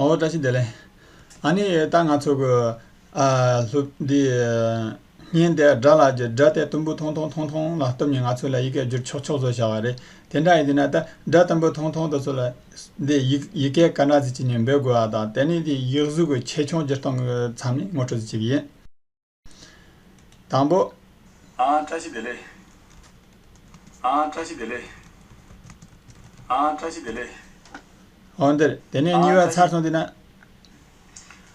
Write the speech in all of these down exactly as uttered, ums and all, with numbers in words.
ཨོ། བཀྲ་ཤིས་བདེ་ལེགས། ཨ་ནི་ད་ང་ཚོ་གི་ཨ་སློབ་འདི་བརྙན་དེ་སྒྲ་ལ་སྒྲ་དེ་དུམ་བུ་ཐུང་ཐུང་ཐུང་ཐུང་ལ་གཏུབ་ནས་ང་ཚོ་ལ་ཡི་གེ་བསྒྱུར་ཆོག་ཆོག་བཟོ་བྱ་བ་རེད། དེ་འདྲ་ཡིན་དུས་ན་ད་སྒྲ་དུམ་བུ་ཐུང་ཐུང་དེ་ཚོ་ལ་འདི་ཡི་ཡི་གེ་ག་འདྲ་ཟིག་བྱས་ནས་འབོད་དགོས་པ་དང་། དེ་ནས་དེ་ཡིག་གཟུགས་ཀྱི་ཆེ་ཆུང་བསྒྱུར་སྟངས་ཀྱི་མཚམས་ནས་ངོ་སྤྲོད་ཅིག་བྱེད་ཀྱི་ཡིན། དང་པོ། ཨ། བཀྲ་ཤིས་བདེ་ལེགས། ཨ། བཀྲ་ཤིས་བདེ་ལེགས། ཨ། བཀྲ་ཤིས་བདེ་ལེགས། འོ་འདིར། དེ་ནས་གཉིས་པ་ཚར་སོང་དུས་ན།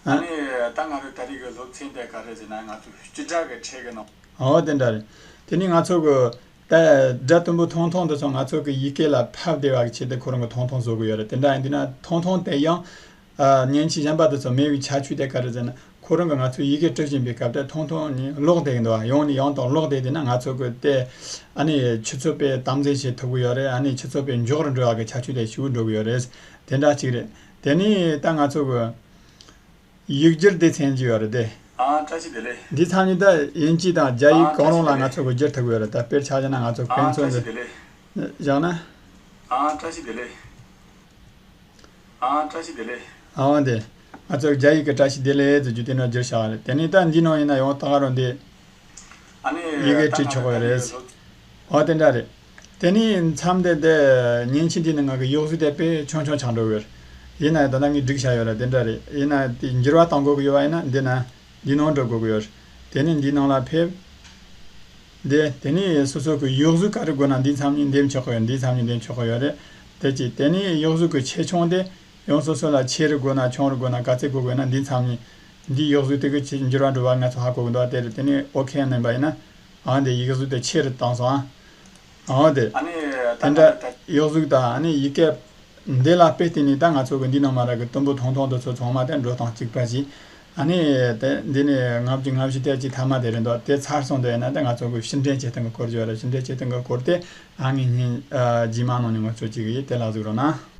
ཨ་ནི་ད་ང་རང་ད་རེས་ཀྱི་སློབ་ཚན་དེ་ག་རེ་ཟེར་ན་ང་ཚོ་སྤྱི་སྒྲ་གི་ཕྲད་ཀྱི་ནང་། འོ་དེ་འདྲ་རེད། དེ་ནས་ང་ཚོ་གི་ད་སྒྲ་དུམ་བུ་ཐུང་ཐུང་དེ་ཚོ་ང་ཚོ་གི་ཡི་གེ་ལ་ཕབ་བདེ་བ་གི་ཆེད་དུ་ཁོ་རང་གི་ཐུང་ཐུང་བཟོ་གི་ཡོད་རེད། དེ་འདྲ་ཡིན་དུས་ན་ཐུང་ཐུང་དེ་ཡང་ཨ་མཉེན་ཆས་གཞན་པ་དེ་ཚོ་མེད་པའི་ཁྱད་ཆོས་དེ་ག་རེ་ཟེར་ན། ཁོ་རང་གིས་ང་ཚོས་ཡི་གེ་འབྲི་བཞིན་པའི་སྐབས་དེ་ཐུང་ཐུང་ནས་ཀློག་བསྡད་ཀྱི་འདུག་བ། ཡང་ནས་ཡང་དུ་ཀློག་བསྡད་བསྡད་ན་ང་ཚོ་གི་དེ་ཨ་ནི་ཆུ་ཚོད་དཔེ་དམ་འཛིན་བྱེད་ཐུབ་ཀྱི་ཡོད་རེད། ཨ་ནི་ཆུ་ཚོད་དཔེ་མགྱོགས་རུ་འགྲོ་བ་གི་ཁྱད་ཆོས་དེ་ཞེ་པོ་འགྲོ་གི་ཡོད་རེད། དེ་འདྲ་གཅིག་རེད། དེ་ནས་ད་ང་ཚོ་གི་ཡིག་སྒྱུར་སྡེ་ཚན་ཅིག་ཡོད་རེད་དེ། ཨ། བཀྲ་ཤིས་བདེ་ལེགས། འདིའི་མཚམས་ནས་ད་དབྱིན་ཇི་དང་རྒྱ་ཡིག་ཨ། གང་བཀྲ་རུང་ཤིས་ལ་བདེ་ང་ལེགས། ཚོ་གི་སྒྱུར་ཐུབ་ཀྱི་ཡོད་རེད། ད་དཔེར་ཆ་བཞག་ན་ང་ཚོ་ཨ། དཔེ་བཀྲ་མཚོན་ཤིས་དེ་བདེ་ལེགས། བཞག་ན། ཨ། བཀྲ་ཤིས་བདེ་ལེགས། ཨ། བཀྲ་ཤིས་བདེ་ལེགས། ཨ། འོ་དེ། ང་ཚོ་རྒྱ་ཡིག་གི་བཀྲ་ཤིས་བདེ་ལེགས་ཟེར་རྒྱུ་དེ་ནང་བསྒྱུར་བཞག་པ་རེད། དེ་ནས་ད་འདི་ནང་ཡིན་ན་ཡང་ད་ག་རང་དེ་ཨ་ནི་ཡི་གེ་ད་བྲིས་ང་ཆོག་གི་ཚོ་རེད། ད་ནི་ཨོ་དེ་འདྲ་རེད། དེ་ནས་མཚམས་དེ་དེ་མཉེན་ཆས་འདི་ནི་ང་གི་ཡིག་གཟུགས་དེ་དཔེ་ཆུང་ཆུང་ཆགས་འགྲོ་གི་ཡོད་རེད། ཡིན་ན་ཡང་ད་ལྟ་ངས་བསྒྲིགས་བཞག་ཡོད་རེད། དེ་འདྲ་རེད། ཡིན་ན་དེ་འགྱུར་བ་གཏོང་དགོས་ཀྱི་ཡོད་པ་ཡིན་ན་འདི་ན་འདི་ནང་འགྲོ་དགོས་ཀྱི་ཡོད་རེད། དེ་ནས་འདི་ནང་ལ་ཕེབས། འདི་དེ་ནས་སོ་སོ་གི་ཡིག་གཟུགས་ག་རེ་དགོས་ན་འདིའི་མཚམས་ནས་འདེམས་ཆོག་གི་ཡོད། འདིའི་མཚམས་ནས་འདེམས་ཆོག་གི་ཡོད་རེད། དེ་གཅིག་དེ་ནས་ཡིག་གཟུགས་ཀྱི་ཆེ་ཆུང་དེ་ཡང་སོ་སོ་ལ་ཆེ་རུ་དགོས་ན་ཆུང་རུ་དགོས་ན་ག་ཚད་དགོས་དགོས་ན་འདིའི་མཚམས་ནས་འདིའི་ཡིག་གཟུགས་དེ་གི་ཆེ་འགྱུར་བ་འགྲོ་བ་ང་ཚོ་ཧ་གོ་གི་འདུག་དེ་རེད། དེ་ནས་ཨོ་ཁེ་མནན་པ་ཡིན་ན་ཨ་འདི་ཡིག་གཟུགས་དེ་ཆེ་རུ་བཏང་སོང་ཨ། ཨ་འོ་དེ། ཨ་ནི་ད་དེ་འདྲ་ཡིག་གཟུགས་དང་ཨ་ནི་ཡི་གེ་འདི་ལ་དཔེ་བལྟས་ནས་ད་ང་ཚོ་གི་འདི་ནང་མ་ར་གི་དུམ་བུ་ཐུང་ཐུང་དེ་ཚོ་ཚང་མ་དེ་འགྲོ་སྟངས་གཅིག་པ་ཞིག་ཨ་ནི་དེ་འདི་ནས་ལྔ་བཅུ་ང་བཞི་དེ་གཅིག་ཐ་མ་དེ་རེད་འདུག་དེ་ཚར་སོང་དེ་ཡིན་ན་ད་ང་ཚོ་གི་ཕྱིར་འཐེན་བྱེད་སྟངས་གི་སྐོར་བརྗོད་རེད། ཕྱིར་འཐེན་བྱེད་སྟངས་གི་སྐོར་དེ་ཨ་ངས་ཉིན་རྗེས་མ་ནང་ནས་ངོ་སྤྲོད་བྱེད་གི་ཡིན། དེ་ལ་གཟིགས་རོགས་གནང་།